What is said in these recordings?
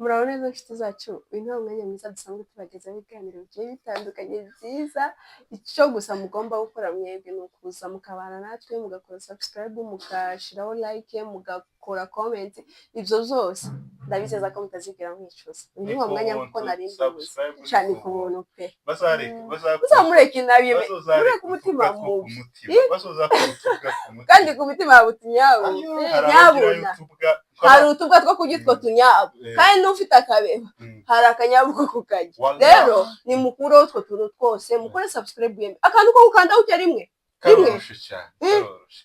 Muraho neza nshuti zacu, uyu ni wa mwanya mwiza dusanzwe tubagezaho ibiganiro bigiye bitandukanye byiza. Icyo gusa mugomba gukora mwebwe ni ukuza mukabana natwe, mugakora subscribe, mugashiraho like, mugakora comment. Ibyo byose ndabizeza ko mutazigera mwicuza. Uyu ni wa mwanya kuko nari mbibuze cyane ku buntu pe. Muzamureke inabi, mureke umutima mubi kandi ku mutima yawe utunyabu nyabuna. Hari utubwa two kurya utwo tunyabu, kandi n'ufite akabeba hari akanyabu ko kukarya. Rero nimukureho utwo tuntu twose, mukore subscribe yemwe, akantu ko gukanda gutya rimwe rimwe.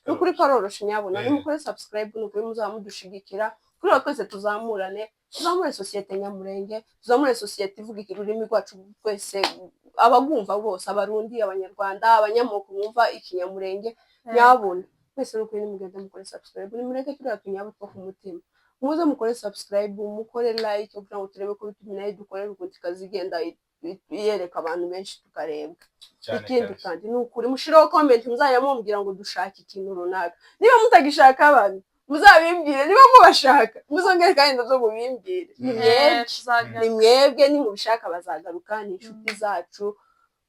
Ni ukuri karoroshe nyabuna. Nimukore subscribe, ni ukuri muzaba mudushigikira kuri twese, tuzamurane, tuzamure sosiyete nyamurenge, tuzamure sosiyete ivuga ururimi rwacu twese, abagumva bose, Abarundi, Abanyarwanda, abanyamoko bumva Ikinyamurenge. Nyabuna mwese, ni ukuri nimugende mukore subscribe, nimureke turiya tunyabu two ku mutima. Muze mukore subscribe, mukore like, kugira ngo turebe ko bituma nayo dukorera ukuntu ikazigenda yereka abantu benshi, tukarebwa. Ikindi kandi, ni ukuri mushireho comment, muzajya mumbwira ngo dushaka ikintu runaka. Niba mutagishaka abantu muzabimbwire, niba mubashaka muzongere kandi nabyo mubimbwire. Ni mwebwe, ni mwebwe, nimubishaka bazagaruka. Ni inshuti zacu,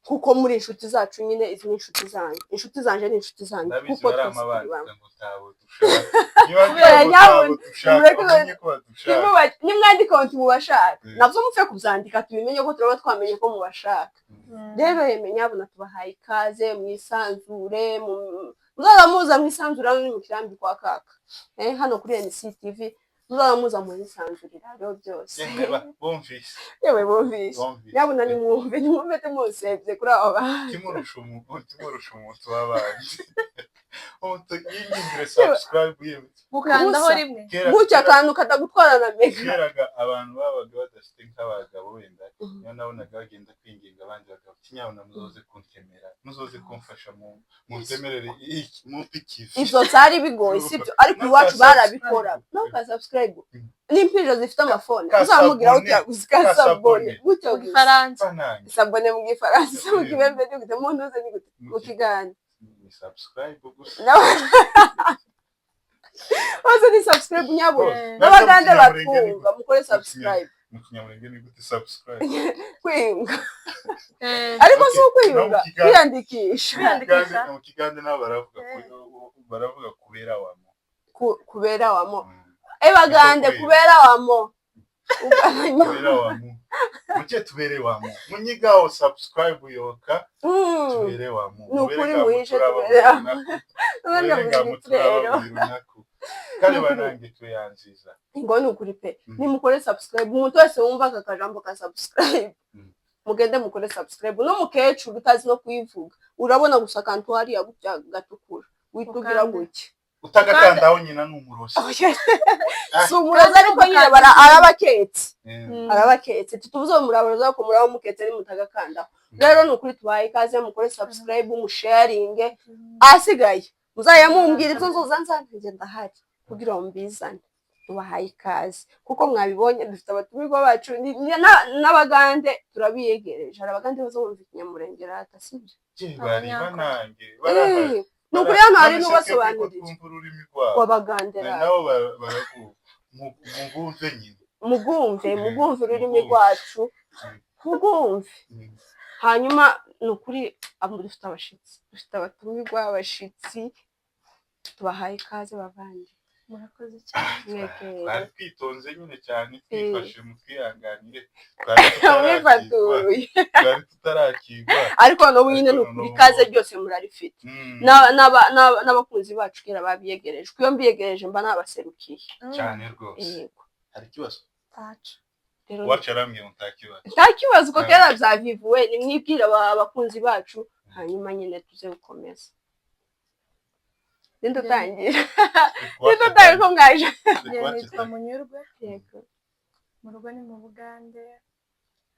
kuko muri inshuti zacu nyine. Izi ni inshuti zanjye, inshuti zanjye ni inshuti zanjye, kuko twese turi bamwe. Nimwandika ngo mubashaka, nabyo mupfe kubyandika tubimenye ko turaba twamenye ko mubashaka. Rero yeme nyabuna, tubahaye ikaze, mwisanzure. Muzaza muza mwisanzure hano ni mu kirambi kwa kaka, hano kuri NCTV muzaza muza mwisanzurira rero byose. Bumvise. Yewe, bumvise. Nyabuna nimwumve, nimwumve, tumusebye kuri abo bantu. Timurusha umuntu w'abandi yingingire subscribe yewe. Gukandaho rimwe. Gutya akantu katagutwara na mega. Keraga abantu babaga badafite nk'abagabo wenda, niyo nabonaga bagenda kwinginga abandi bagabo ati: "Nyabuna muzoze kuntemera, muzoze kumfasha, muntemerere iki, mumpe ikivi." Ivyo vyari bigoye, sibyo? Ariko iwacu barabikora no ka subscribe. N'impinja zifite amafone uzamubwira gutya gusa ka s'abonner gutya mu gusa. Gifaransa. Banange. S'abonner mu Gifaransa, mu Kibembe ni gute? Mu ntuze ni gute? Mu Kigande? Ni subscribe gusa. Bose ni subscribe nyabo. Rwose. N'Abagande Mu Kinyamulenge ni batwumva, gute? mukore subscribe. Mu Kinyamulenge ni gute subscribe? Kwiyunga. Ariko si ukwiyunga. No mu Kigande. Kwiyandikisha. Kwiyandikisha. Mu Kigande nabo baravuga baravuga kubera wamo. Kubera wamo. Ebagande. Niko. Kubera wamo. Kubera wamo, muke tubere wamo, munyigawo subscribe yoka. Tubere wamo. Ni ukuri muhishe tubere wamo. Abana muri rero. Kale banange, tweyanziza. Ngo ni ukuri pe. Nimukore subscribe, umuntu wese wumva aka kajambo ka subscribe, mugende mukore subscribe. N'umukecuru utazi no kuyivuga, urabona gusa akantu hariya gutya gatukura, witugira Ukande. gutya. Utagakandaho nyina ni umurozi. Si umurozi, ariko nyine arabaketse. Arabaketse, tutubuze murabaroza ko muraba muketse nimutagakandaho. Rero ni ukuri tubahaye ikaze, mukore subscribe, musharinge. Ahasigaye muzajya mumbwira ibyo nzoza nzanjye, ndahari kugira ngo mbizane. Tubahaye ikaze kuko mwabibonye, dufite abatumirwa bacu n'Abagande turabiyegereje. Hari Abagande baza bumva Ikinyamurenge rata, sibyo? Je, bari banange barahari. Ni ukuri hano hari None se n'ubasobanurira. twebwe ko twumva ururimi rwabo, W'Abagande rata. nabo baravuga mugumve nyine. Mugumve, mugumve ururimi Mugumve. rwacu, mugumve. Hanyuma ni ukuri dufite abashitsi, dufite abatumirwa, abashitsi, tubahaye ikaze bavandi. Murakoze cyane. Mwegere. Twari twitonze nyine cyane, twifashe, mu twihanganire, twari tutarakirwa. Mwifatuye. Twari tutarakirwa. Ariko n'ubu nyine ni Ariko ukuri n'ubu- ikaze ryose murarifite. N'abakunzi bacu kera babiyegereje, iyo mbiyegereje mba nabaserukiye. Cyane rwose. Yego. Hari ikibazo? Ntaco. Rero Uwacu arambwiye ngo nta kibazo. Nta kibazo ko kera byavivuwe. Nimwibwire abakunzi bacu, hanyuma nyine tuze gukomeza. Ninde utangira? Ninde utangira ko mwaje? Njye nitwa Munyurwe. Yego. Mu rugo ni mu Bugande,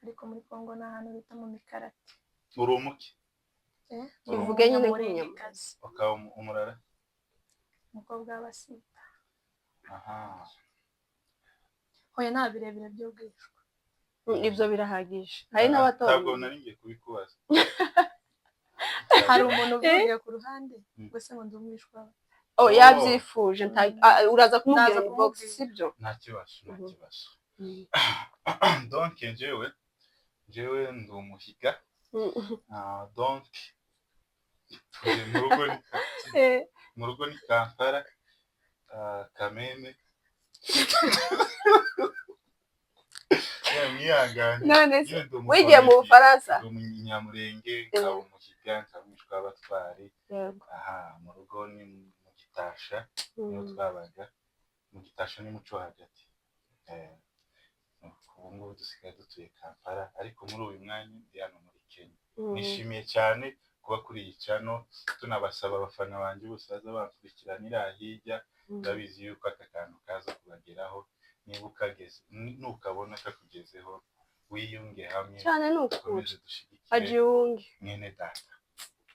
ariko muri Kongo ni ahantu bita mu Mikarati. Uri umuki? Eh, Tuvuge nyine Umunyamurengekazi. Ukaba umurara. Umukobwa w'Abasita. Aha. Hoya, nta birebire by'ubwishwa. Ibyo birahagije, hari Ntabwo n'abatora. nari ngiye kubikubaza. Hari umuntu uvugiye ku ruhande ngo se ngo ndi umwishwa we. Oh, yabyifuje. Uraza kumubwira Ndaza inbox. Kumubwira. Sibyo? Nta kibazo, nta Mhm. kibazo. Donc njyewe ndi umuhiga. Donc tuye mu rugo ni mu rugo ni Kampala, Kameme. Mwihangane. None se Nyine ndi wigiye mu umukomedi, Bufaransa? Ndi umunyamurenge, nkaba umuhiga, nkaba umwishwa w'abatwari. Aha mu rugo ni mu Gitasha, niho twabaga. Mu Gitasha ni muco hagati. Ubu ngubu dusigaye dutuye Kampala, ariko muri uyu mwanya ndi hano muri Kenya. Nishimiye cyane kuba kuri iyi channel, tunabasaba abafana banjye bose baza bankurikiranira hirya, ndabizi yuko aka kantu kaza kubageraho. Niba ukageze, nukabona kakugezeho, wiyunge hamwe, Cyane, ni ukuri. dukomeze dushyigikire Ajiunge. mwene data.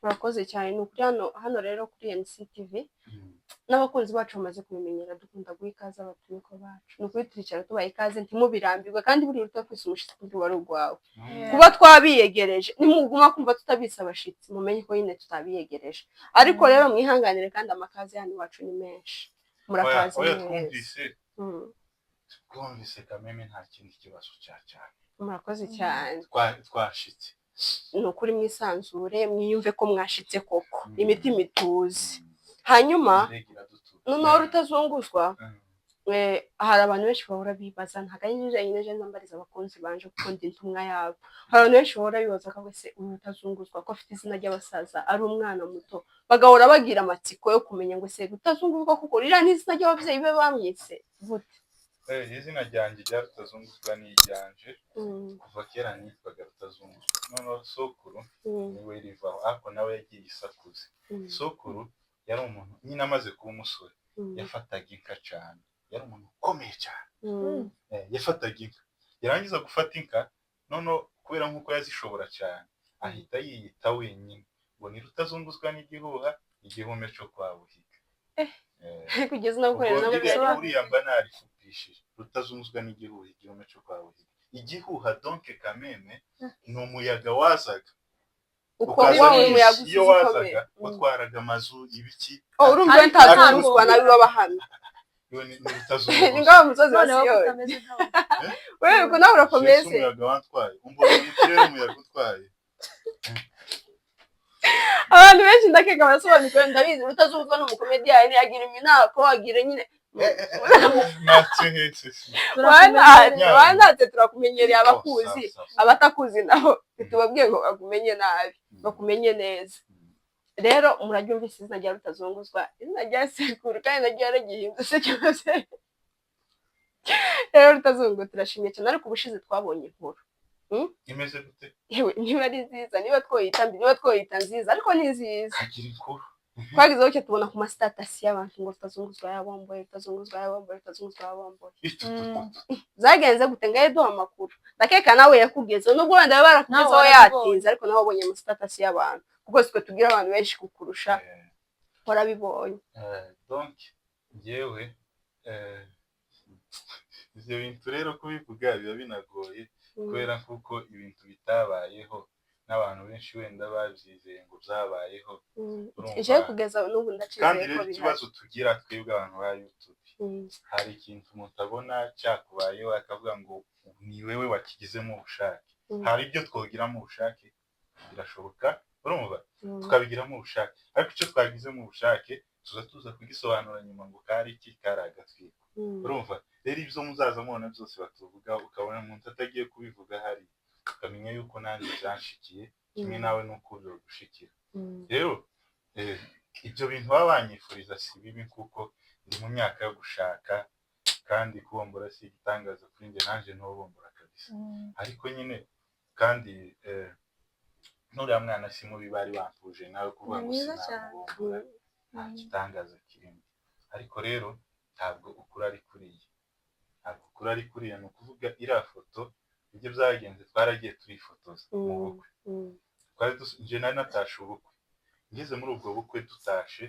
Urakoze cyane, ni ukuri. Hano rero kuri NCTV n'abakunzi bacu bamaze kubimenyera, dukunda guha ikaze abatumirwa bacu. Ni ukuri turicara tubaha ikaze, ntimubirambirwe, kandi buriya utakwise umushyitsi kuri wari urwawe. Kuba twabiyegereje, nimuguma kumva tutabise abashitsi, mumenye ko nyine tutabiyegereje. Ariko rero mwihanganire, kandi amakaze hano iwacu ni menshi. Murakaze Oya, neza. Twumvise Kameme, nta kindi kibazo cya cyane. Murakoze cyane. Twashitse. Ni ukuri, mwisanzure, mwiyumve ko mwashitse koko, imitima ituze. Hanyuma Indege iradutura. Noneho Rutazunguzwa, hari abantu benshi bahora bibaza, ntabwo ari njye njyenyine, nje mbariza abakunzi banje kuko ndi intumwa yabo. Hari abantu benshi bahora bibaza ko se uyu Rutazunguzwa ko afite izina ry'abasaza, ari umwana muto, bagahora bagira amatsiko yo kumenya ngo ese Rutazunguzwa kuko ririya ni izina ry'ababyeyi be bamwise gute? Izina ryanjye rya Rutazunguzwa ni iryanje. Kuva kera nitwaga Rutazunguzwa, noneho sokuru niwe rivaho, ariko nawe yagiye isakuze. Sokuru yari umuntu nyine amaze kuba umusore, yafataga inka cyane, yari umuntu ukomeye cyane. Yafataga inka, yarangiza gufata inka, noneho kubera nk'uko yazishobora cyane, ahita yiyita wenyine ngo ni Rutazunguzwa n'igihuha, igihome cyo kwa Buhiga. Kugeza no gukorera Ubwo n'ababyeyi. Uriya mba narifupishije Rutazunguzwa n'igihuha, igihome cyo kwa Buhiga. Igihuha donc Kameme ni umuyaga wazaga Uko ukaza wa mwinshi. umuyaga Iyo usize wazaga ukomeye. watwaraga amazu, ibiki. Oh, urumva iyo ntazunguzwa nabi baba hano. Iyo ni Rutazunguzwa. Ni ngaho musozi wa Noneho Siyoni. kutameze nkawe. Wewe uko nawe Ese urakomeze. umuyaga wantwaye, umbona mu kirere umuyaga utwaye. Abantu benshi ndakeka barasobanukiwe, ndabizi. Rutazunguzwa ni umukomediyani, agira iminako, agira nyine Natse hese si. Turakumenyereye. Wanatse, turakumenyereye abakuzi. Oh, sawa, sawa. Abatakuzi nabo ntitubabwiye ngo bakumenye nabi, bakumenye neza. Rero muraryumvise izina rya Rutazunguzwa, izina rya sekuru, kandi naryo yaragihinze se cyose. Rero Rutazungu, turashimye cyane, ariko ubushize twabonye inkuru. Imeze gute? Yewe, niba ari nziza, niba twoyita mbi, niba twoyita nziza, ariko ni nziza. Kagira inkuru. Twagize gutya tubona ku ma status y'abantu ngo Rutazunguzwa yabomboye, Rutazunguzwa yabomboye, Rutazunguzwa yabomboye. Itutututu. Zagenze gute? Ngahe duha amakuru. Ndakeka nawe yakugezeho, nubwo wenda baba barakugezeho Nawe warabibonye. yatinze, ariko nawe wabonye ama status y'abantu, kuko sitwe tubwira abantu benshi kukurusha, warabibonye. Donc njyewe, ivyo bintu rero kubivuga biba binagoye, kubera kuko ibintu bitabayeho n'abantu benshi wenda babyizeye ngo byabayeho. Urumva? Jewe kugeza n'ubu ndacizeye Kandi ko rero bihari. ikibazo tugira twebwe abantu ba YouTube, hari ikintu umuntu abona cyakubayeho akavuga ngo ni wewe wakigizemo ubushake. Hari ibyo twogiramo ubushake, birashoboka, urumva, tukabigiramo ubushake, ariko icyo twagizemo ubushake tuza kugisobanura nyuma ngo kari iki, kari agatwiko. Urumva rero, ibyo muzaza mubona byose batuvuga, ukabona umuntu atagiye kubivuga, hari ukamenya yuko nanjye byanshikiye kimwe nawe nuko byogushikira. Rero ibyo bintu baba banyifuriza si bibi, kuko ndi mu myaka yo gushaka, kandi kubombora si igitangaza kuri njye, nanjye ntubombora kabisa. Ariko nyine kandi nuriya mwana si mubi, bari bampuje nawe kuvuga Ni ngo mwiza cyane. sinamubombora, nta gitangaza kirimo. Ariko rero ntabwo ukuri ari kuriya, ntabwo ukuri ari kuriya. Ni ukuvuga iriya foto, ibyo byagenze, twaragiye turifotoza mu bukwe. Njye nari natashe ubukwe, ngeze muri ubwo bukwe dutashe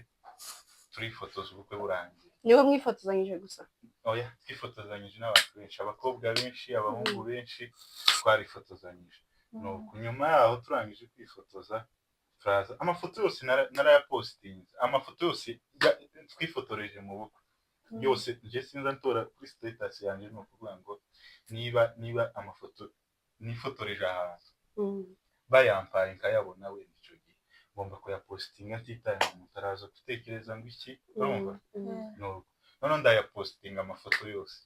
turifotoza, ubukwe burangiye. Niwe mwifotozanyije gusa? Oya, twifotozanyije n'abantu benshi, abakobwa benshi, abahungu benshi, twarifotozanyije. Nuko nyuma yaho turangije kwifotoza turaza, amafoto yose narayapositinze, amafoto yose twifotoreje mu bukwe. Yose nje sinza ntora kuri status yanjye. Ni ukuvuga ngo niba amafoto nifotoreje ahantu bayampaye nkayabona, wenda icyo gihe ngomba kuyapositinga ntitaye ngo umuntu araza gutekereza ngo iki, urumva? Nuko noneho ndayapositinga amafoto yose.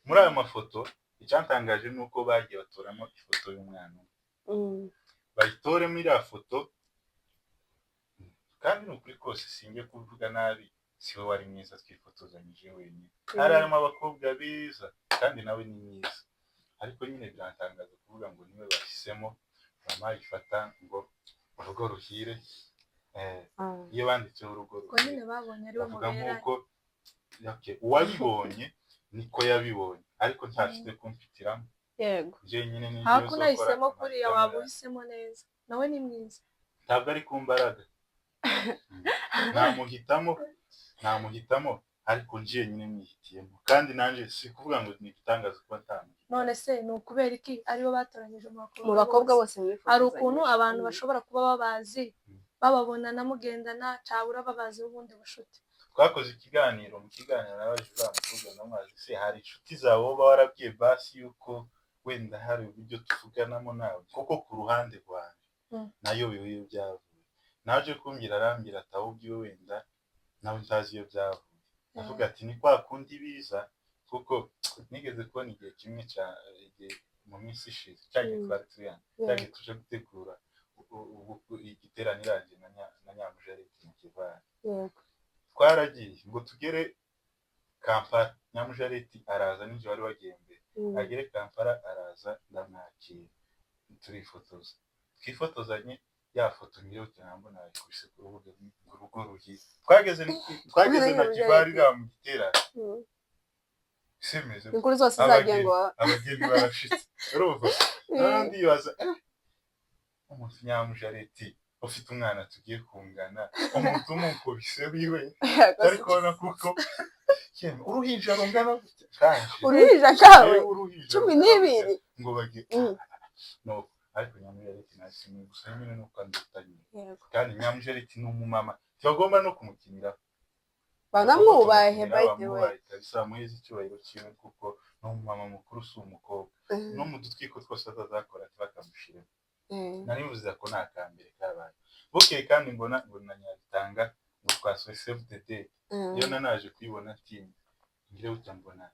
Muri ayo mafoto, icyantangaje ni uko bagiye batoramo ifoto y'umwana umwe, bayitoremo iriya foto. Kandi ni ukuri kose, sinjye kuvuga nabi, si we wari mwiza twifotozanyije wenyine. Hari harimo abakobwa beza kandi nawe ni mwiza, ariko nyine birantangaza kuvuga ngo niwe bahisemo, bamayifata ngo urugo ruhire. Iyo banditseho urugo Ubwo ruhire, nyine babonye ariwe bavuga mubera. nk'uko, okay, uwabibonye niko yabibonye, ariko ntafite kumpitiramo. Njye nyine ni Ariko njyewe unahisemo uzokora kuriya, amahitamo waba yanjye. uhisemo neza, nawe ni mwiza. Ntabwo ari ku mbaraga, namuhitamo, namuhitamo, ariko njye nyine mwihitiyemo. Kandi nanjye si kuvuga ngo ni igitangaza kuba ntamuhitamo. None se ni ukubera iki aribo batoranyije mu bakobwa? Mu bakobwa bose? Hari ukuntu abantu bashobora kuba babazi, bababona mugendana, cyabura babazi ubundi bushuti. Twakoze ikiganiro, mu kiganiro nabajije uriya mukobwa, ndamwaza: se hari inshuti zawe uba warabwiye basi yuko wenda hari uburyo tuvuganamo nawe? Kuko ku ruhande rwanjye nayobewe iyo byavuye. Naje kumbwira, arambwira ati ahubwo iwe wenda nawe ntazi iyo byavuye. Avuga ati ni kwa kundi biza, kuko nigeze kubona igihe kimwe cya igihe mu minsi ishize, cya gihe twari turi hano, cya gihe tuje gutegura igiterane irangiye na Nyamujareti mu Kivani. Twaragiye ngo tugere Kampala, Nyamujareti araza, ninjye wari wagiye mbere. Agere Kampala araza, ndamwakira, turifotoza. Twifotozanye ya foto ngiyo mbona nayikubise ku rubuga, ku rugo ruhiye. Twageze na Kigali iriya mu giterane, simeze Inkuru zose zagiye ngo abageni barashitse, urumva? Noneho ndibaza, umuntu Nyamujareti ufite umwana tugiye kungana, umuntu umukubise wiwe ari kubona, kuko yemwe uruhinja rungana gutya kanje. Uruhinja kawe? Yewe, uruhinja cumi rungana n'ibiri. gutya, ngo bagiye no. Ariko Nyamujareti nashimwe gusa nyine nuko andutanye. Kandi Nyamujareti ni umumama, ntibagomba no kumukiniraho. Banamwubahe, by the way. Bamwubahe kabisa, bamuheze icyubahiro cyiwe, kuko ni umumama mukuru, si umukobwa. No mu dutwiko twose atazakora ntibakamushiremo. Nari mvuze ko ni akambere kabaye. Bukeye kandi mbona ngo na Nyabitanga ngo twasohoye save the date. Iyo nanaje kuyibona ntinda ngire gutya, mbona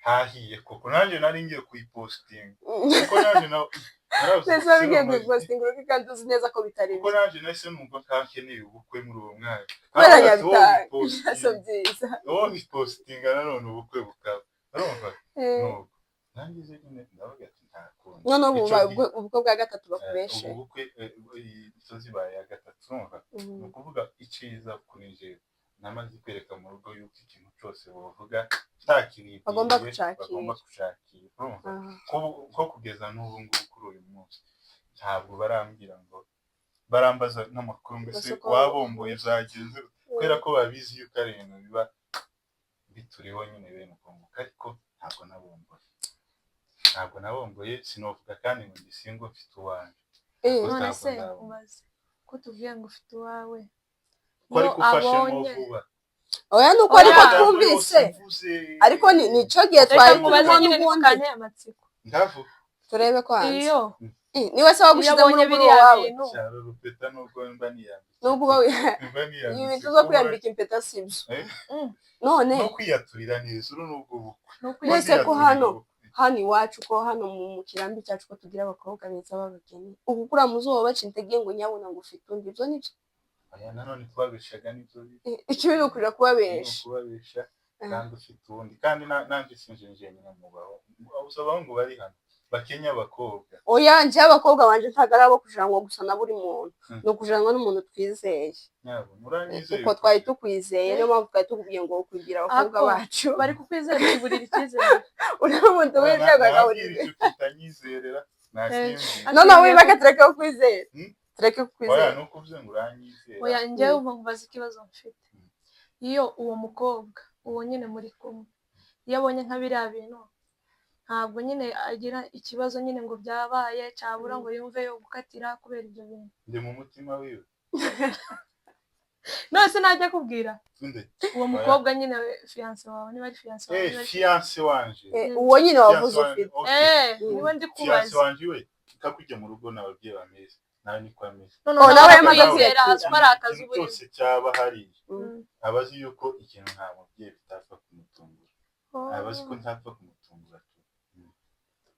hahiye koko. Nanjye nari ngiye kuyipositinga, kuko nanjye naravuze Mbese wari ugiye kuyipositinga urugo kandi uzi neza ko bitari kuko byo? Nanjye nahise numva nkaho nkeneye ubukwe muri uwo mwanya. Kubera Naravuze ati, wowe Nyabitanga ubipositinga, so byiza. Wowe ubipositinga nanone ubukwe bukaba, urumva? Nuko nangize nyine ndavuga ati nta kundi. Noneho ubu Icyo gihe, ubukwe bwa gatatu bakubeshe. Ubu bukwe, iyi misozi ibaye iya gatatu, urumva? Ni ukuvuga icyiza kuri njyewe, namaze kwereka mu rugo yuko ikintu cyose bavuga ntakibibwiye Bagomba kucakira. Bagomba kucakira, urumva? Nko kugeza n'ubu ngubu, kuri uyu munsi, ntabwo barambwira ngo barambaza n'amakuru mbese Gusa uko- wabomboye byagenze gute? Kubera ko babizi yuko ari ibintu biba bituriho nyine bene uko nguko. Ariko ntabwo nabomboye, ntabwo nabomboye. Sinovuga kandi ngo ndi single, mfite uwanjye. None Ntabwo se ndabona. ubaze ko tubwiye ngo ufite uwawe, Ko ariko iyo ufashemo abonye vuba. Oya, nuko Oya. ariko twumvise, ariko nico gihe Reka twari nkubaze turimo nyine, n'ubundi. ntukanteye amatsiko. Ndavuga. Turebe ko hanze. Iyo Niwe se iyo wagushizemo abonye urugo biriya wawe? bintu. Cyaro rupeta, nubwo mba niyambitse. Nubwo uba Mba niyambitse. Ibi bintu zo kwiyambika impeta si byo. None No kwiyaturira neza, uru ni ubwo bukwe. No Mbese ko Kwiyaturira hano ubukwe. hano iwacu, ko hano mu kirambi cyacu, ko tugira abakobwa beza b'abageni, ubu kuriya muzuba baca intege ngo nyabuna ngo ufite undi, ibyo nibyo? Aya nanone kubabeshaga nibyo bibi. Ikibi ni ukurira Ni kubabesha. ukubabesha kandi ufite uwundi. Kandi nanjye sinje njyenyine mubaho. Gusa abahungu bari hano bakenya abakobwa. Oya, njyewe abakobwa banje ntabwo ari abo kujanwa gusa na buri muntu. Ni ukujanwa n'umuntu twizeye. Nyabuna uranyizeye. Uko twari tukwizeye, niyo mpamvu twari tukubwiye ngo kugira abakobwa Ako, bacu. Bari kukwizera, kwiburira icyizere. Uriya muntu w'ibyago Nabwira akabura. icyo kitanyizerera ntakimbwira. Noneho wibake, tureke kukwizera. Tureke Oya, kukwizera. ni ukuvuze ngo uranyizera. Oya, njyewe ubu nkubaza ikibazo mfite. Iyo uwo mukobwa, uwo nyine muri kumwe, iyo abonye nka biriya bintu, ntabwo nyine agira ikibazo nyine ngo byabaye, cyabura ngo yumve yo gukatira kubera ibyo bintu? Ndi mu mutima wiwe. None se najya kubwira Inde? Uwo mukobwa nyine, fiancé wawe, niba ari fiancé wawe, Eh, niba ari fiancé wanje. Uwo nyine wavuze Fiancé wanje, ufite. okay. Niwe ndi Fiancé kubaza. wanje we kakujya mu rugo n'ababyeyi bameze, nawe niko ameze. Noneho Oh, nawe nawe yamaze kwizera, kwiyakira. azi ko ari akazi Ikintu uba urimo. cyose cyaba hariya, aba azi yuko ikintu nta mubyeyi bitapfa kumutungura. Aba azi ko ntapfa kumutungura.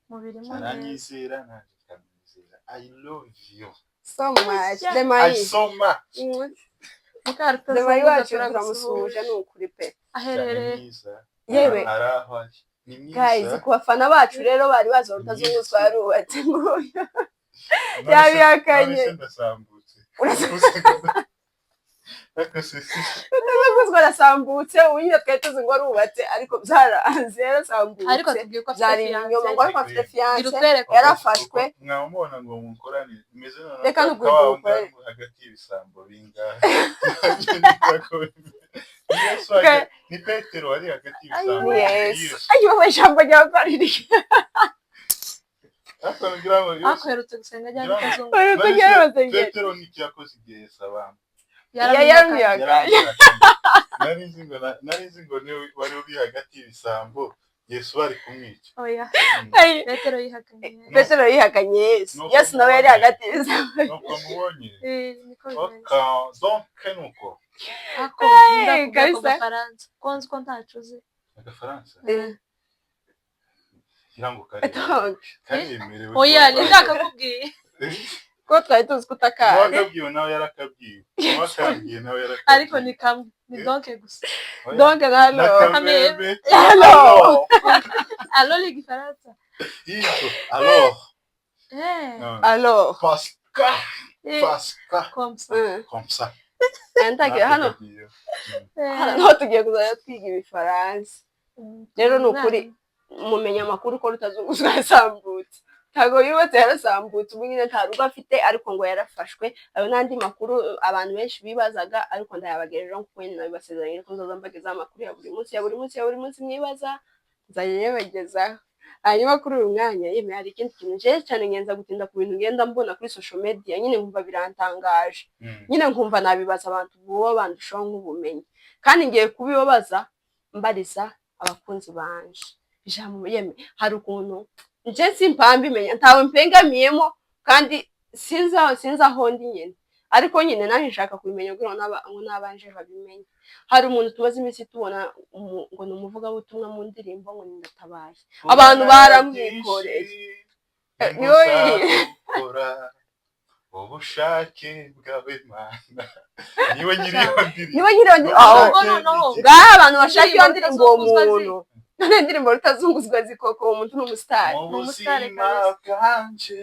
Mubirimo neza. Aranyizera, nanjye nkamwizera. I love you. So much. Yeah. I Demayi. so much. Mukarutazunguza, Demayi wacu, turagusuhuje. turamusuhuje, ni ukuri pe. Aherereye Cyane mwiza. Yewe. Ari aho ari ni mwiza. Guys, ku bafana bacu rero bari bazi Rutazunguzwa yarubatse, nguyu None yabihakanye. None se ndasambutse? Ariko Rutazunguzwa arasambutse. Ubu nyine twari tuzi ngo arubatse, ariko byaranze, yarasambutse. Ariko tubwiye ko afite Byari ibinyoma ngo fiancé. ariko afite fiancé. Gira utwereke. Yarafashwe. Mwamubona ngo mukorane meze noneho Reka nka nukuri wa wundi tumukorere. wari hagati y'ibisambo bingahe. Ni Yesu ni Petero wari hagati y'ibisambo. Ni Yesu. Yesu. Ayo, ijambo ryawe riri Ariko ngira ngo Yesu Ariko aherutse gusenga ajyana n'utazungu. Bari None kujya se basengera. Petero n'icyo yakoze igihe Yesu abamba? Yaramenyekanye. Yaramenyekanye. Nari nzi ngo niwe wari uri hagati y'ibisambo, Yesu bari kumwica. Oya. Ay, Petero yihakanye. Petero yihakanye Yesu. Nuko Yesu nawe yari mubonye. hagati y'ibisambo. Nuko mubonye. Niko bimeze. Ok, donc nuko Ako Ay, ndakubwira ko kabisa. gafaransa ko nzi ko ntaco uzi. Agafaransa Eh, ngira ngo karemewe. Donc, Karemerewe. Oya, nindakakubwiye. ko twari tuzi ko utakazi. Uwakabwiwe nawe yarakabwiwe, uwakabwiye nawe yarakabwiwe. Ariko ni kamwe, ni donc gusa. Oya. Donc hano N'akameme. Hello. Alors igifaransa. Izo alors. Alors. Pasca Pasca. Comme ça. Comme ça. Ntagiye hano. Nakakabwiye. Hano naho tugiye kuzajya twiga ibifaransa. Rero ni ukuri mumenya amakuru ko Rutazunguzwa yasambutse. Ntabwo yubatse, yarasambutse. Ubu nyine nta rugo afite, ariko ngo yarafashwe. Ayo n'andi makuru abantu benshi bibazaga, ariko ndayabagejejeho kuko nyine nabibasezeranyije ko nzaza mbagezaho amakuru ya buri munsi, ya buri munsi, ya buri munsi mwibaza, nzajya nyabagezaho. Hanyuma kuri uyu mwanya, yemwe, hari ikindi kintu njewe cyane ngenza gutinda ku bintu ngenda mbona kuri social media, nyine nkumva birantangaje. Nyine nkumva nabibaza abantu boba bandushaho nk'ubumenyi, kandi ngiye kubibabaza mbariza abakunzi banje ijambo. Yemwe, hari ukuntu nje simpamba imenya, ntawe mpengamiyemo, kandi sinzi aho ndi nyine, ariko nyine nanjye nshaka kubimenya kugira ngo ngo n'abanje babimenye. Hari umuntu tumaze iminsi tubona ngo ni umuvugabutumwa mu ndirimbo, ngo ni Ndatabaye. Abantu baramwikoreye. Niwe Gukora ubushake bwawe Mana, niwe nyiri iyo ndirimbo. Niwe nyiri iyo aho. Ahubwo noneho Ngaho abantu bashaka iyo Indirimbo ndirimbo, uwo Rutazunguzwa muntu, none indirimbo Rutazunguzwa zikoko, uwo muntu ni umusitari. Mu Ni umusitari buzima bwanje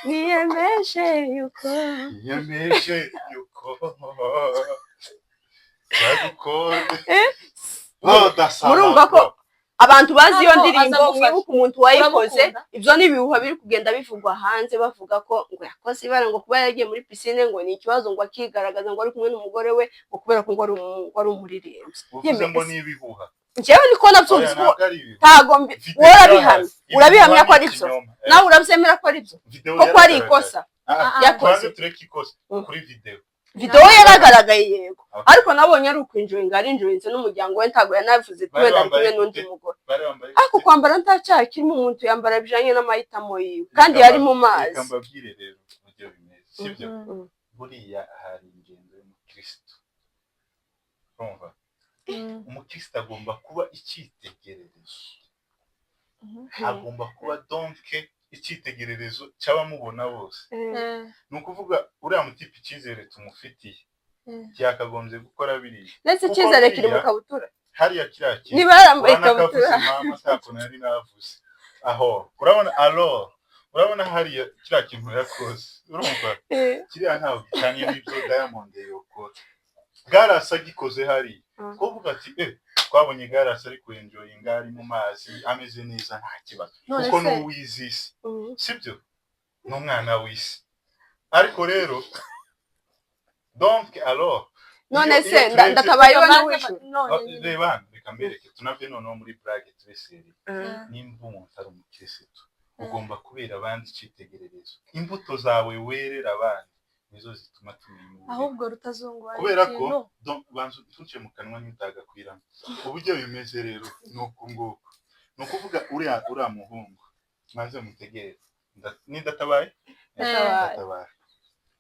Niyemeje yuko niyemeje yuko nzagukora. Murumva ko abantu bazi iyo Ntabwo ndirimbo, aza gufasha. mwibuke umuntu wayikoze. Uramukunda? Ibyo ni ibihuha biri kugenda bivugwa hanze, bavuga ko ngo yakoze ibara, ngo kuba yaragiye muri pisine ngo ni ikibazo, ngo akigaragaza ngo ari kumwe n'umugore we, ngo kubera ko ngo ari umuririmbyi. Uvuze ngo ni ibihuha? Njyewe niko nabyumvise Oya, ko ntabwo ari ibihuha. ntago Video wowe urabihamya? yarahari. Urabihamya ko ari Ibihuha ni byo? ikinyoma. Nawe urabyemera ko ari byo? Video Koko ari yaragaragaye. ikosa Ah, yakoze? tubanze tureke ikosa kuri video. Video yaragaragaye, yego. Okay. Ariko nabonye ari ukwinjoyinga, ari injoyinze n'umuryango we, ntabwo yanavuze ati Bari wenda ari kumwe bambaye n'undi gute? mugore. Bari bambaye Ariko gute? kwambara nta cyaha kirimo, umuntu yambara bijanye n'amahitamo yiwe, kandi yari mu mazi. Reka mbabwire rero uburyo bimeze, sibyo? Buriya hari ingendo y'umukristo, urumva? Umukristo agomba kuba icyitegererezo, agomba kuba donc icyitegererezo cy'abamubona bose. Ni ukuvuga uriya mutipe, icyizere tumufitiye, yakagombye gukora biriya Ndetse Kuko icyizere kiri mu buriya kabutura. Hariya kiriya kintu Niba yarambaye urabona ko avuze ikabutura. Mama, ntako nari navuze aho. Urabona, alors urabona hariya kiriya kintu yakoze, urumva? Kiriya ntabwo gitaniye n'ibyo Diamond yokora. Garasi agikoze hariya, kuvuga ati twabonye Garasi ari kwenjoyinga, ari mu mazi, ameze neza, nta kibazo, None kuko se ni uw'izisi, sibyo? Ni umwana w'isi. Ariko rero donc alors None iyo se turebye Ndatabaye iwe Reka n'uw'ijuru? none Ah, nyine. Reba hano, reka mbereke, tunave noneho muri blague, tube sérieux. Nimba umuntu ari umukirisitu, ugomba kubera abandi icyitegererezo. Imbuto zawe werera abandi Nizo zituma tumenya uburere. Ahubwo Rutazungu, hari Kubera ko ikintu banza utuce mu kanwa ntitagakwiramo. Uburyo bimeze rero ni uku nguku, ni ukuvuga uriya muhungu, maze mutegereze. Nidatabaye. Ndatabaye. Ndatabaye.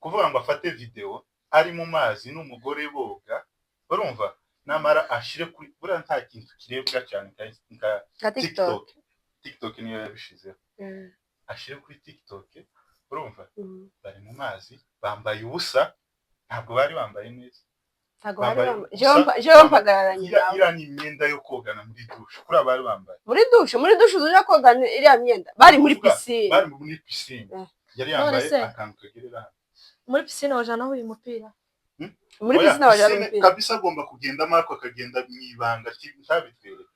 Kuvuga ngo afate video ari mu mazi n'umugore boga, urumva, namara ashire kuri buriya, nta kintu kirebwa cyane nka Nka TikTok. TikTok. TikTok niyo yabishizeho. Ashire kuri TikTok, urumva, bari mu mazi bambaye ubusa, ntabwo bari bambaye neza. Ntabwo bari Bambaye bambaye. ubusa, Jewe mpagararanye iriya nawe. Iriya ni imyenda yo kogana muri douche, kuriya bari bambaye. Muri douche uja koga iriya myenda? Bari muri Kuvuga, piscine. Bari muri piscine. Yari None yambaye se- akantu kagerera hano. Muri piscine wajanaho uyu mupira? Muri Oya, piscine wajana piscine umupira? Kabisa, agomba kugendamo ariko akagenda mu ibanga, ntabitwereke,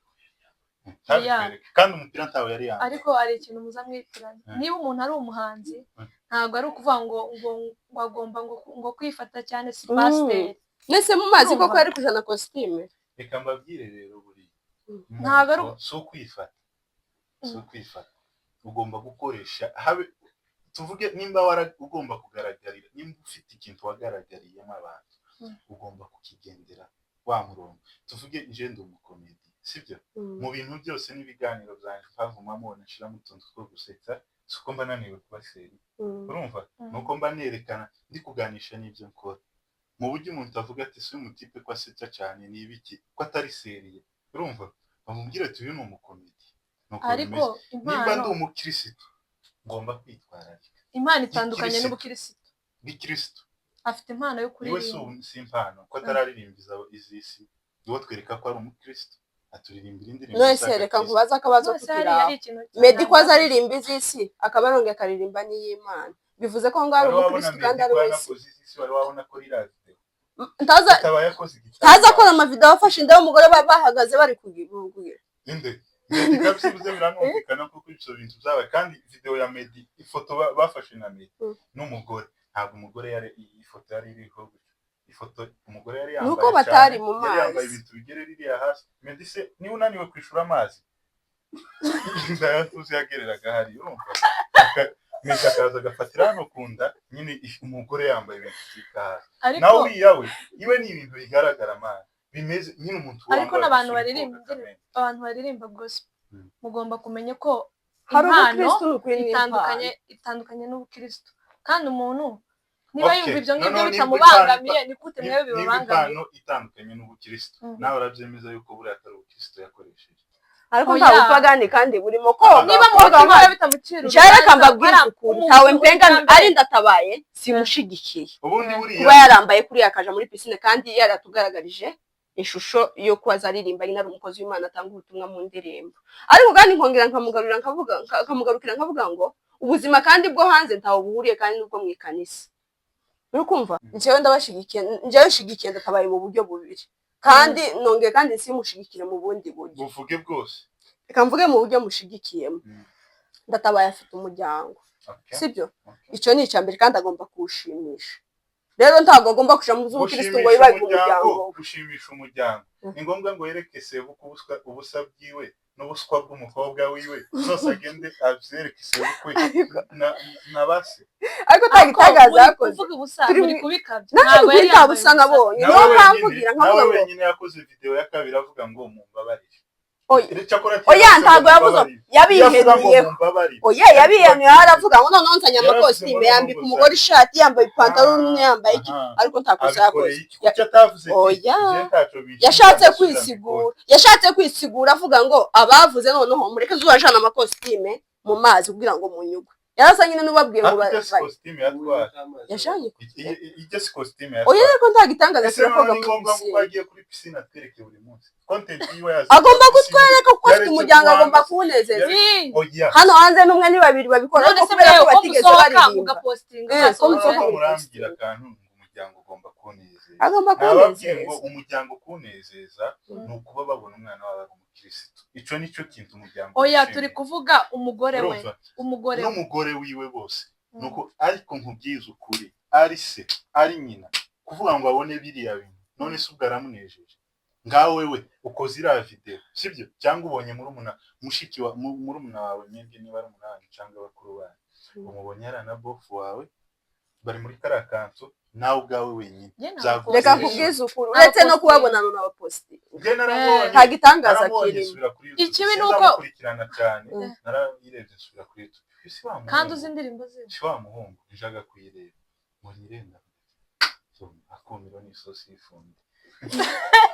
ntabitwereke, kandi umupira ntawe yari yambaye. Ariko hari ikintu muza mwitiranya. Niba umuntu ari umuhanzi, ntabwo ari ukuvuga ngo agomba ngo kwifata cyane, si pasiteri. Nese mu mazi koko Urumva? yari kujana kositime? Reka mbabwire rero, buriya Ntabwo ari- si ukwifata, si ukwifata. Ugomba gukoresha, habe tuvuge nimba wara ugomba kugaragarira, nimba ufite ikintu wagaragariyemo abantu, ugomba kukigendera wa murongo. Tuvuge nje ndi umukomedi, sibyo? Mu bintu byose n'ibiganiro byanjye, mpamvu mubona nshiramo utuntu two gusetsa, si uko mba naniwe kuba sérieux, urumva, nuko mba nerekana ndi kuganisha n'ibyo nkora, mu buryo umuntu avuga ati: "Si uyu mutipe ko asetsa cyane, ni ibiki, ko atari sérieux?" Urumva, bamubwira ati: "Uyu ni umukomedi." Nuko Ariko bimeze. Nimba impano ndi umukirisitu, ngomba kwitwararika. Impano itandukanye Gikirisitu. n'ubukirisitu. Gikirisitu. Afite impano yo Niwe si kuririmba. Si impano ko atararirimba iz'isi, niwo twereka ko ari umukirisitu, aturirimbira indirimbo None se reka z'agakristo. nkubaze akabazo None se tukiri hariya aho. hari ikintu Meddy ko aza cyane. aririmba iz'isi, akaba arongera akaririmba n'iy'Imana, bivuze ko ngo ari Wari wabona umukirisitu Meddy kandi ari ko wese? yanakoze iz'isi? Wari wabona ko ririya video Ntaza akaba yakoze ntaza akora amavideo afashe inda y'umugore, bahagaze bari kugira Inde Meddy kabisa bivuze, biranumvikana kuko ibyo bintu byabaye. Kandi video ya Meddy, ifoto bafashe na Meddy n'umugore, ntabwo umugore yari, iyi foto yari iriho gutyo. Ifoto umugore yari yambaye Nuko batari cyane, mu yari yambaye mazi. ibintu bigere ririya hasi. Meddy se niba unaniwe kwishura amazi, inda yatuzi yagereraga hariya, urumva. Meddy akaza agafatira hano ku nda nyine, umugore yambaye ibintu byika hasi. Ariko Nawe uriya we iwe ni ibintu bigaragara man, bimeze nyine umuntu Ariko wambaye n'abantu ubusa uri baririmba koga kamere. Abantu baririmba gospel, mugomba kumenya ko Hari impano ubukristo n'ukuri n'impano. itandukanye n'ubukristo. Kandi umuntu niba Okay, yumva ibyo ngibyo noneho nimba bitamubangamiye, ni gute mwewe Niba bibabangamiye? impano itandukanye n'ubukristo, nawe urabyemeza yuko buriya atari ubukristo yakoresheje? Ariko Oya. nta bupagani kandi burimo koga. Niba mu Koga mutima we amazi. bitamucira Jewe reka urubanza, mbabwire ukuri, ntawe mpenga, ari ndatabaye simushigikiye Ubundi buriya kuba yarambaye kuriya akaja muri piscine, kandi yaratugaragarije ishusho yo kuba azaririmba nyine ari umukozi w'Imana, atanga ubutumwa mu ndirimbo. Ariko kandi nkongera nkamugarurira, nkavuga, nkamugarukira nkavuga ngo ubuzima kandi bwo hanze ntawe buhuriye kandi n'ubwo mu ikanisa. Uri kumva, njyewe ndabashigikiye, njyewe nshigikiye ndatabaye mu buryo bubiri, kandi nongeye kandi simushigikire mu bundi buryo. Buvuge bwose. Reka mvuge mu buryo mushigikiyemo. Ndatabaye afite umuryango, sibyo? Icyo ni icya mbere, kandi agomba kuwushimisha. Rero ntabwo agomba kuja mu by'ubukristo ngo Gushimisha yibagirwe umuryango, umuryango we. gushimisha umuryango, ni ngombwa ngo yereke sebukwe ubusa bwiwe n'ubuswa bw'umukobwa wiwe zose, agende abyereke sebukwe na base? Ariko nta gitangaza Muri yakoze. kuvuga ubusa, Turi muri kubikabya. Nanjye Ntabwo ukuri yari nta yambaye busa ubusa. nabonye. Nawe Niyo mpamvu wenyine mvugira nkavuga nawe ngo wenyine yakoze video ya kabiri avuga ngo mumbabarire. Oya. Cyakora Oya, ntabwo yavuze, yavuga ngo yabiheruyeho. mumbabarire. Oya, yabihenuyeho, aravuga ngo noneho nzanye Yaravuze amakositime, ngo yambika noneho umugore ishati, yambaye ipantaro, n'umwe yambaye iki, ariko nta kosa abikoreye yakoze. iki? Kuki atavuze ati, Oya. "Njye ntacyo bishyuza, Yashatse ndasubira mu kwisigura, yashatse kwisigura avuga ngo abavuze noneho mureke zubajana amakositime mu mazi kugira ngo munyugwe. Yarasa nyine n'ubabwiye ngo ikote." Ariko si kositime yatwara. Yashanye Ijya si kositime Oya, yatwara. ariko nta gitangaza Ese kirakoga noneho ni muri ngombwa ngo pisine. uko agiye kuri pisine atwereke buri munsi content yiwe yaza Agomba kuri pisine? kutwereka kuko afite Yaretse umuryango, kubanza. agomba kuwunezeza. Oya. Hano hanze n'umwe ni babiri babikora, None ariko se kubera ko mwewe ko batigeze musohoka baririmba. mugapostinga, Ko mwasohotse? musohoka. Noneho murambwira akantu ngo umuryango ugomba kunezeza. Agomba Nababwiye ngo kunezeza. umuryango kunezeza ni ukuba babona umwana wabo ari umukirisitu. Ico nicyo kintu umuryango Oya, wishimira. turi kuvuga umugore we. Urumva? Umugore we. N'umugore wiwe bose nuko. Ariko nkubwize ukuri, ari se ari nyina, kuvuga ngo abone biriya bintu, none se ubwo aramunejeje? Ngawe wewe ukoze iriya video, sibyo? Cyangwa ubonye murumuna, mushiki wa murumuna wawe, mwebwe niba ari umunani cyangwa bakuru banyu, umubonye ari na bofu wawe. Bari muri kariya kantu, nawe ubwawe wenyine Njye ntabwo Byagutera Reka isoni. nkubwize ukuri, uretse no kubabonana n'abapositinga, Njye naramubonye, nta gitangaza naramubonye, kirimo. nsubira kuri YouTube. Ikibi ni uko- Sinzamukurikirana cyane, narayirebye nsubira kuri YouTube. Si wa Kandi muhungu, uzi indirimbo ze. Si wa muhungu njaga kuyireba ngo nyirenda akumiro n'isosi y'ifundi.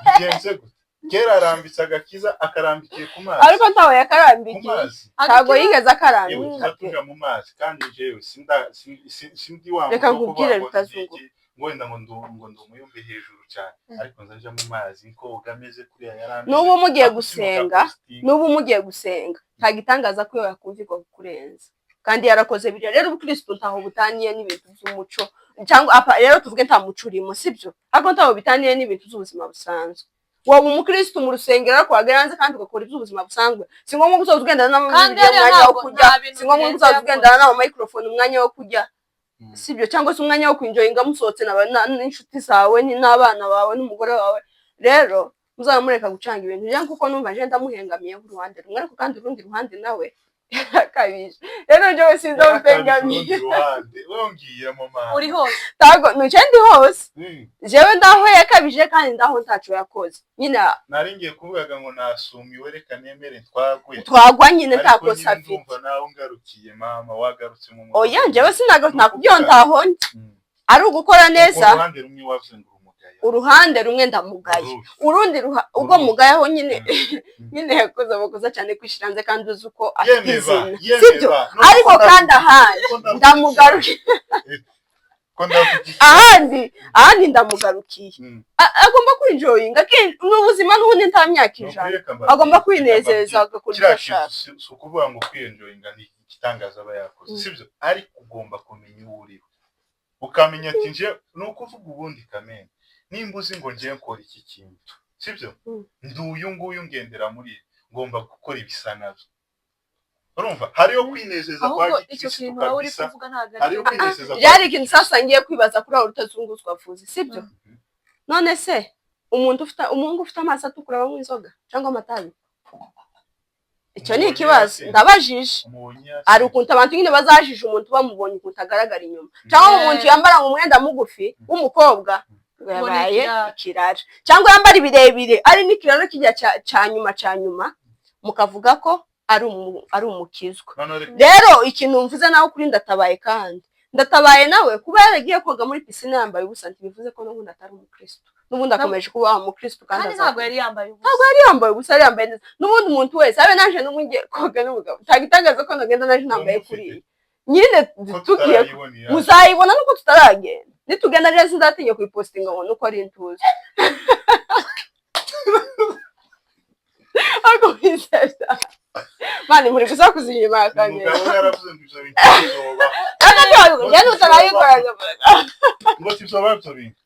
Bigenze gute? Kera arambitse agakiza, akarambikiye ku mazi. Ariko ntawe Ku yakarambikiye. mazi. Ntabwo Agakiza- yigeze Yewe, akarambika tuza pe. tuja mu mazi, kandi jewe sindi wa Reka muntu wo nkubwire, kuvuga ngo Rutazungu. ngo wenda ngo ndi umuyumbe hejuru cyane, ariko nza nja mu mazi koga ameze kuriya yarameze. N'ubu mugiye Ariko gusenga, simuka. n'ubu mugiye gusenga, nta gitangaza ko iyo yakumvirwa kukurenza kandi yarakoze biriya. Rero ubukristo ntaho butaniye n'ibintu by'umuco, cyangwa apa rero tuvuge nta muco urimo, sibyo? Ariko ntaho bitaniye n'ibintu by'ubuzima busanzwe. Waba umukristo mu rusengero, ariko wagera hanze kandi ugakora iby'ubuzima busanzwe. Si ngombwa ko uzaza ugendana Kandi n'amabibiriya hariya umwanya wo ntabwo- kurya, nta bintu si ngombwa ko birenze uzaza yakoze. ugendana n'amamicrophone umwanya wo kurya, sibyo? Cyangwa se umwanya wo kwinjoyinga musohotse n'inshuti zawe n'abana bawe n'umugore wawe. Rero muzaba mureka gucanga ibintu njye, kuko numva nje ndamuhengamiye uruhande rumwe, ariko kandi urundi ruhande nawe yarakabije. Rero njyewe sinzi aho mpengamiye. Urundi ruhande wongiyemo mama. Uri hose. Ntago nuce ndi hose. Jewe ndaho yakabije kandi ndaho ntaco yakoze nyine. Nari ngiye kuvugaga ngo nasumiwe, reka nemere twagwe. Twagwa nyine, nta Ariko kosa nyine afite. ndumva nawe ungarukiye mama, wagarutse mu Oya, njyewe sinaga ntakubwiye ntaho ndi. Ari ugukora neza. Uruhande rumwe wavuze ngo urumugaya. Uruhande rumwe ndamugaye. Uruhe? Urundi ubwo Uruhe? mugayeho nyine, nyine yakoze amakosa cyane kwishyira hanze kandi uzi uko afite Yemeba, izina, sibyo? yemeba. Ariko kandi ahandi ndamugarukiye. Ko ndavuga. Ahandi ndamugarukiye. Agomba kwinjoyinga n'ubuzima n'ubundi nta myaka 100. Agomba kwinezeza, agakora ibyo Kiriya ashaka. kintu si ukuvuga ngo kwiyenjoyinga ni igitangaza aba yakoze, sibyo? Ariko ugomba kumenya uwo uriwe, ukamenya ati nje ni ukuvuga ubundi kamene nimba uzi ngo ngiye nkora iki kintu, sibyo? Ndi uyu nguyu, ngendera muri ibi, ngomba gukora ibisa nabyo. Urumva hariyo kwinezeza kwa Ahubwo icyo gikristo kintu wowe uri kabisa. kuvuga ntabwo ari Hariyo cyo. kwinezeza kwa Byari ikintu sasa ngiye kwibaza kuri aho Rutazunguzwa avuze, sibyo? None se umuntu ufite, umuhungu ufite amaso atukura banywa inzoga cyangwa amatabi? Icyo ni Umubonye ikibazo. yasinze. Ndabajije. Umubonye Hari yasinze. ukuntu abantu nyine bazajije umuntu bamubonye ukuntu agaragara inyuma, cyangwa umuntu yambara umwenda mugufi w'umukobwa ngo Ngo ni yabaye ikirara. ikirara, cyangwa yambara ibirebire ari n'ikiraro kijya cya nyuma cya nyuma, mukavuga ko ari umukizwa. Noneho reka. Rero ikintu mvuze nawe kuri Ndatabaye, kandi Ndatabaye nawe kuba yaragiye koga muri pisine yambaye ubusa ntibivuze ko n'ubundi atari umukristo. N'ubundi akomeje kuba umukristo kandi Kandi ntabwo yari yambaye ubusa. Ntabwo yari yambaye ubusa, yari yambaye neza. N'ubundi umuntu wese, abe naje n'ubu ngiye koga n'umugabo, ntabwo itangaza ko nagenda naje nambaye Ubu mufite. kuriya nyine. Ko Tugiye tutarayibona. Muzayibona nuko tutaragenda. Nitugenda rero sinzatinya kuyipostinga ngo nuko ari intuzi, ariko bizeza mani muri gusakuza inyuma ya kamera. Umugabo yaravuze ngo ibyo bintu bizobaho. Njye utarayikora. Ngo tizoba ibyo bintu.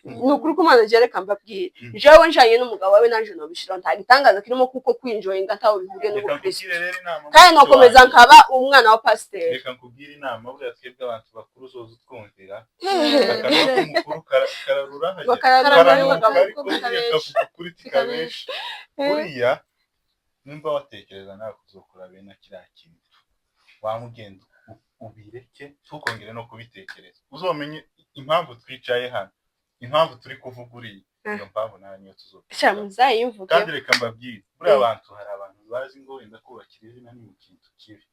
Ni ukuri ko Imana, njye reka mbabwire, jewe njanye n'umugabo wawe nanje nobishiraho, nta gitangaza kirimo, kuko kwinjoyinga ntaho bihuriye Reka n'ubukristo. nkubwire rero inama, Kandi mushiki nokomeza wanjye. nkaba umwana wa pasiteri. Reka nkubwire inama. Buriya twebwe abantu bakuru uzoza utwumvira, akanwa k'umukuru kararura Ngo hajya kararura. karanuka, Kararura. Ariko buriya kavuga ukuri tikabesha. Buriya nimba watekereza nawe kuzokora bene kiriya kintu, wamugenda ubireke, ntukongere no kubitekereza. Uzomenye impamvu twicaye hano, impamvu turi kuvuga uriya, iyo mpamvu nawe niyo Sha tuzokuvuga. Muzayimvuge. Kandi reka mbabwire, buriya abantu, hari abantu bazi ngo wenda kubakira izina ni ikintu kibi.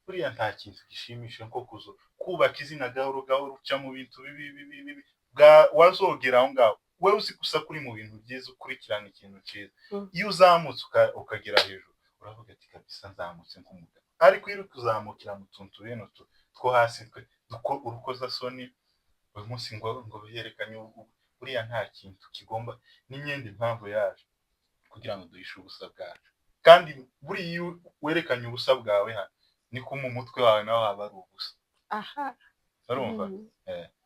Buriya nta kintu gishimisha nko kuzo kubaka izina gahoro gahoro, uca mu bintu bibi bibi bibi, bwa wazogera aho ngaho wewe uzi gusa kuri mu bintu byiza, ukurikirana ikintu cyiza. Iyo uzamutse ukagera hejuru, uravuga ati kabisa nzamutse nk'umugabo. Ariko iyo uri kuzamukira mu tuntu bene utu two hasi twe urukozasoni, uyu munsi ngo yerekanye buriya nta kintu kigomba n'imyenda. Impamvu yaje kugira ngo duhishe ubusa bwacu, kandi buriya iyo werekanye ubusa bwawe hano, niko mu mutwe wawe nawe haba ari ubusa. Urumva?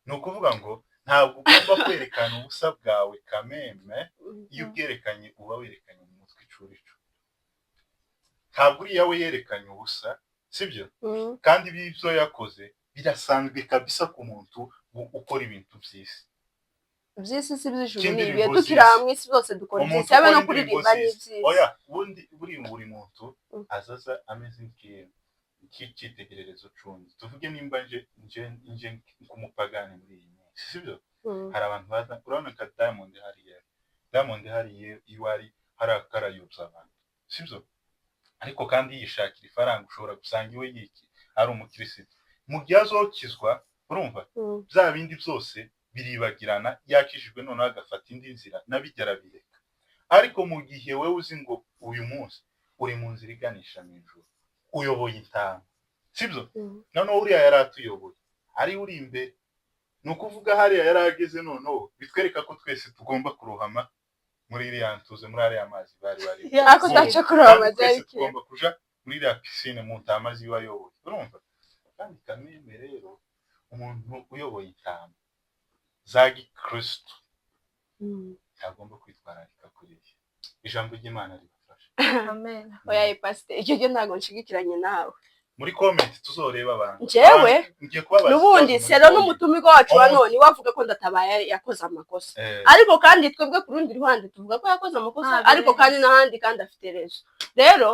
Ni ukuvuga ngo ntabwo ugomba kwerekana ubusa bwawe kameme. Iyo ubwerekanye uba werekanye mu mutwe icurico. Ntabwo uriya we yerekanye ubusa, sibyo? Kandi ibyo yakoze birasanzwe kabisa ku muntu ukora ibintu by'isi. Iby'isi si iby'ijuru. Ni Cy'indirimbo ibihe z'isi. tukiri aha mu isi byose dukora Umuntu iby'isi, habe no ukora indirimbo kuririmba z'isi. n'iby'isi. Oya, ubundi buri muntu azaza ameze nk'iyo Nk'icyitegererezo c'undi, tuvuge nimba nje nk'umupagani muri iyi minsi, sibyo? Hari abantu baza, urabona nka Diamond hariya, Diamond hariya iwe ari hariya karayobya abantu, sibyo? Ariko kandi yishakira ifaranga. Ushobora gusanga iwe yiki ari umukirisitu. Mu gihe azokizwa, urumva, bya bindi byose biribagirana, yakijijwe, noneho agafata indi nzira, nabijya arabireka. Ariko mu gihe wowe uzi ngo uyu munsi uri mu nzira iganisha mu ijuru, uyoboye intama, sibyo? Noneho uriya yari atuyoboye, ari uri imbere, ni ukuvuga hariya yari ageze. Noneho bitwereka ko twese tugomba kurohama muri iriya ntuze, muri ariya mazi bari bari. Ariko utaca kurohama. Kandi twese Byari kera. tugomba kuja muri iriya piscine mu ntama ziwe ayoboye, urumva? Kandi kameme rero, umuntu uyoboye intama za gikristo ntagomba kwitwararika kuriya. Ijambo ry'Imana ribafasha. Amen. Oya pasiteri, icyo gihe ntabwo nshigikiranye nawe. Muri comment tuzoreba abantu. Njyewe, Ngiye kubabaza n'ubundi ikibazo muri sero comment. N'umutumirwa wacu wa Umuntu- none we avuga ko Ndatabaye yakoze amakosa, ariko kandi twebwe ku rundi ruhande tuvuga ko yakoze amakosa, Ntabwo ariko birenze. kandi n'ahandi kandi afite raison. Rero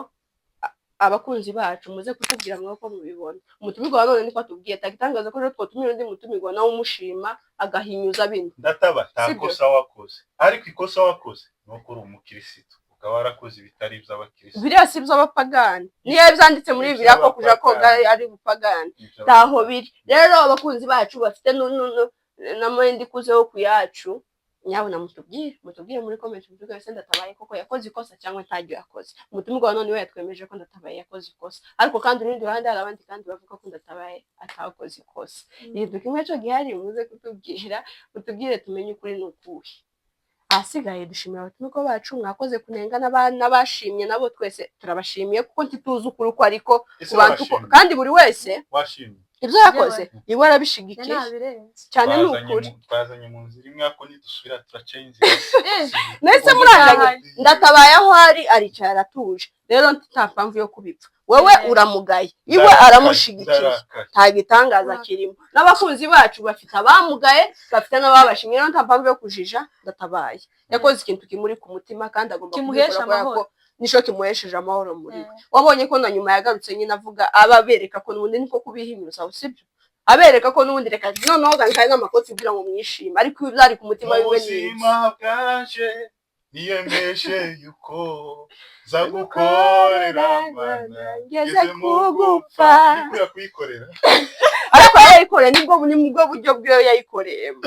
abakunzi bacu, muze kutubwira mwe ko mubibona. Umutumirwa wa none niko atubwiye. Tagitangaza ko rero twotumira undi mutumirwa nawe umushima agahinyuza bino. Ndataba nta Sibyo? kosa wakoze, ariko ikosa wakoze ni uko uri umukirisitu, ukaba warakoze ibitari iby'abakirisitu. Biriya si iby'abapagani. Niyo byanditse muri Bibiliya ko kuja koga ari ubupagani, ntaho biri. Rero abakunzi bacu bafite na mind ikuzeho ku yacu, nyabuna mutubwire muri comment, mutubwire se Ndatabaye koko yakoze ikosa cyangwa ntaryo yakoze. Umutumirwa wa none we yatwemeje ko Ndatabaye yakoze ikosa, ariko kandi urundi ruhande hari abandi kandi bavuga ko Ndatabaye atakoze ikosa. Ikintu kimwe cyo gihari, muze kutubwira, mutubwire tumenye ukuri ni ukuhe. Ahasigaye dushimira abatumirwa bacu, mwakoze kunenga, n'abashimye nabo twese turabashimiye, kuko ntituzi ukuri uko ariko Ese ku bantu washimye? Kandi buri wese Washimye? ibyo yakoze iwe arabishigikiye Ntabirenze. cyane, ni Twazanye ukuri. Twazanye mu nzira imwe, ariko nidusubira turaca inzira. Ndetse muranganye, Ndatabaye aho ari aricaye aratuje. Rero nta mpamvu yo kubipfa. Wowe uramugaye, iwe Ndarakaye, aramushigikiye. ndarakaye. Nta gitangaza kirimo. N'abakunzi bacu bafite abamugaye, bafite n'ababashimye. Rero nta mpamvu yo kujija. Ndatabaye yakoze ikintu kimuri ku mutima kandi agomba Kimuhesha kubikora kubera ko amahoro. nico kimuhesheje amahoro muri we. Wabonye ko na nyuma yagarutse nyine avuga, ababereka ko n'ubundi niko kubihinyuza, sibyo? Abereka ko n'ubundi reka noneho ganikaye n'amakoti kugira ngo mwishime, ariko ibi byari ku mutima Mu wiwe ni buzima bwanje niyemeje yuko nza gukorera Mana ngeze ngeze mu kugupfa. Nikwiye kuyikorera. Ariko yayikoreye, nibwo buryo bwiwe yayikoreyemo,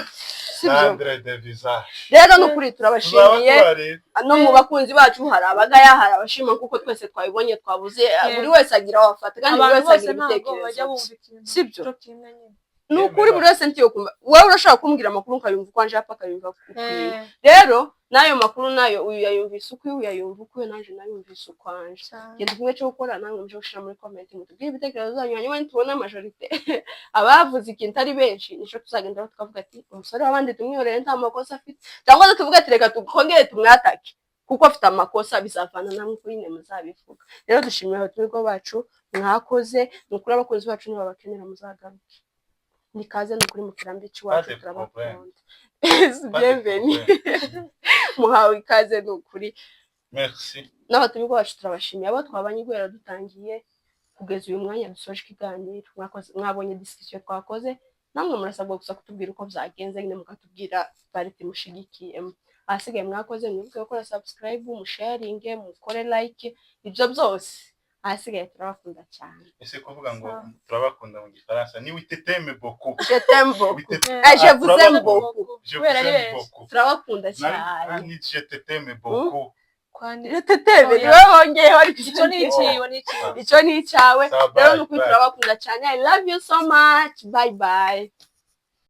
sibyo? Andre de visage. Rero ni ukuri Tuzaba turabashimiye. tubareba. No mu bakunzi bacu hari abagaya, hari abashima, kuko twese twabibonye, twabuze. Buri wese agira aho afata kandi buri Abantu wese bose agira ntabwo ibitekerezo bajya bye. bumva ikintu Sibyo? cyo kimwe nyine. Ni ukuri, buri wese ntiyo kumva. Wowe urashobora kumbwira amakuru nkayumva ukwanje, hapa akayumva ukwiwe. Rero n'ayo makuru nayo, uyu yayumvise ukwiwe, uyu yayumva ukwiwe, nanjye nayumvise ukwanje. Cyane. Ikintu kimwe cyo gukora, namwe muje gushira muri comment mutubwire ibitekerezo byanyu. Hanyuma nitubona majorité abavuze ikintu ari benshi, nico tuzagenderaho tukavuga ati umusore w'abandi tumwihorere, nta makosa afite, cyangwa se tuvuge ati reka twongere tumwatake kuko afite amakosa. Bizavana namwe kuri nyine muzabivuga. Rero dushimira abatumirwa bacu, mwakoze. Ni ukuri abakunzi bacu nibabakenera muzagaruke. Ni kaze, ni ukuri mu kirambi cy'iwacu. Pas de Turabakunda. Pas de Bienvenue. problème. Muhawe ikaze, ni ukuri. Merci. N'abatumirwa bacu turabashimiye, abo twabanye guhera dutangiye kugeza uyu mwanya dusoje ikiganiro. Mwabonye discussion twakoze, namwe murasabwa gusa kutubwira uko byagenze nyine, mukatubwira partie mushigikiyemo. Ahasigaye mwakoze, mwibuke gukora subscribe, musharinge, mukore like, ibyo byose. Ahasigaye turabakunda cyane. Ese kuvuga ngo Sawa. turabakunda mu gifaransa ni je t'aime beaucoup? Je t'aime beaucoup. Witete- Eh, je vous aime turabakunda. beaucoup. Je Kubera vous ari aime benshi. beaucoup. Turabakunda Nari cyane. ni je t'aime beaucoup. Kwani Je t'aime. Oya. Niwe wongeyeho, ariko Icyo ni ikiwe, ni ikiwe. Icyo ni icyawe. Sawa, Rero bye, ni ukuri bye. turabakunda cyane. I love you so much. Bye bye.